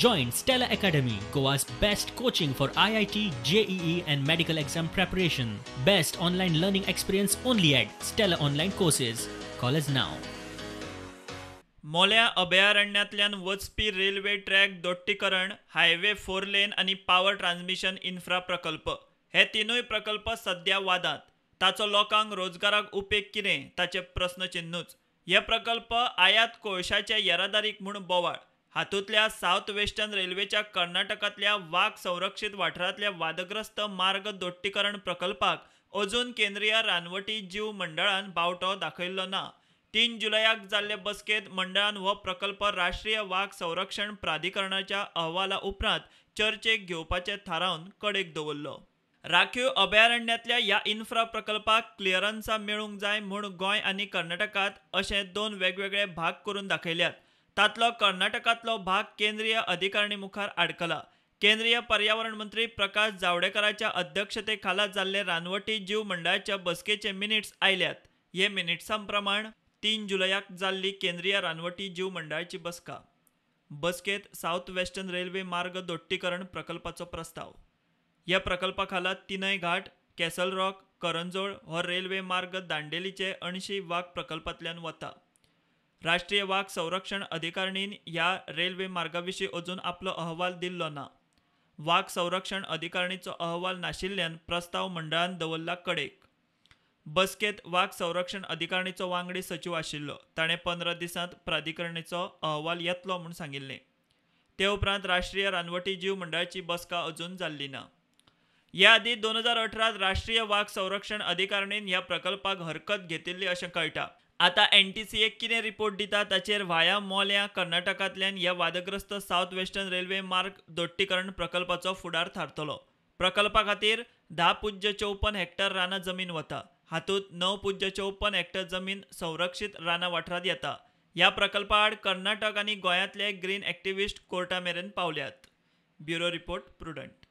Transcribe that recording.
Join Stella Academy, Goa's best coaching for IIT, JEE and medical exam preparation. Best online learning experience only at Stella Online Courses. Call us now. मोल्या अभयारण्यांतल्यान वचपी railway track दोट्टीकरण, highway 4 lane आनी power transmission infra प्रकल्प हे तिनूय प्रकल्प सध्या वादांत. ताचो लोकांक रोजगाराक उपेग कितें ताचें प्रस्नचिन्नूच. हे प्रकल्प आयात कोळशाचे येरादारीक म्हूण बोवाळ. हातूंतल्या सावथ वेस्टर्न रेल्वेच्या कर्नाटकांतल्या वाग संरक्षीत वाठारांतल्या वादग्रस्त मार्ग दोट्टीकरण प्रकल्पाक अजून केंद्रीय रानवटी जीव मंडळान बावटो दाखयल्लो ना. 3 जुलयाक जाल्ले बसकेंत मंडळान हो प्रकल्प राष्ट्रीय वाग संरक्षण प्राधिकरणाच्या अहवाला उपरांत चर्चेक घेवपाचें थारावन कडेक दवरलो. राखीव अभयारण्यांतल्या ह्या इन्फ्रा प्रकल्पाक क्लियरन्सां मेळूंक जाय म्हूण गोंय आनी कर्नाटकांत अशे 2 वेगवेगळे भाग करून दाखयल्यात. तांतलो कर्नाटकांतलो भाग केंद्रीय अधिकारणी मुखार आडकला. केंद्रीय पर्यावरण मंत्री प्रकाश जावडेकराच्या अध्यक्षते खाला जाल्ले रानवटी जीव मंडळाच्या बसकेचे मिनिट्स आयल्यात. हे मिनिट्सां प्रमाण 3 जुलयाक जाल्ली केंद्रीय रानवटी जीव मंडळाची बसका. बसकेंत सावथ वेस्टर्न रेल्वे मार्ग दोट्टीकरण प्रकल्पाचो प्रस्ताव. ह्या प्रकल्पा खाला तिनय घाट, कॅसल रॉक, करंजोळ हो रेल्वे मार्ग दांडेलीचे अणशी वाग प्रकल्पांतल्यान वता. राष्ट्रीय वाग संरक्षण अधिकारणीन ह्या रेल्वे मार्गा विशीं अजून आपलो अहवाल दिल्लो ना. वाग संरक्षण अधिकारणीचो अहवाल नाशिल्ल्यान प्रस्ताव मंडळान दवरला कडेक. बसकेंत वाग संरक्षण अधिकारणीचो वांगडी सचीव आशिल्लो. ताणें 15 दिसांत प्राधिकरणीचो अहवाल येतलो म्हूण सांगिल्लें. ते उपरांत राष्ट्रीय रानवटी जीव मंडळाची बसका अजून जाल्ली ना. ह्या आदीं 2018 राष्ट्रीय वाग संरक्षण अधिकारणीन ह्या प्रकल्पाक हरकत घेतिल्ली अशें कळटा. आतां NTCA कितें रिपोर्ट दिता ताचेर व्हाया मोल्या कर्नाटकांतल्यान ह्या वादग्रस्त सावथ वेस्टर्न रेल्वे मार्ग दोट्टीकरण प्रकल्पाचो फुडार थारतलो. प्रकल्पा खातीर 10.54 हेक्टर रानां जमीन वता. हातूंत 9.54 हेक्टर जमीन संरक्षीत रानां वाठारांत येता. ह्या प्रकल्पा आड कर्नाटक आनी गोंयांतले ग्रीन एक्टिविस्ट कोर्टा मेरेन पावल्यात. Bureau report, Prudent.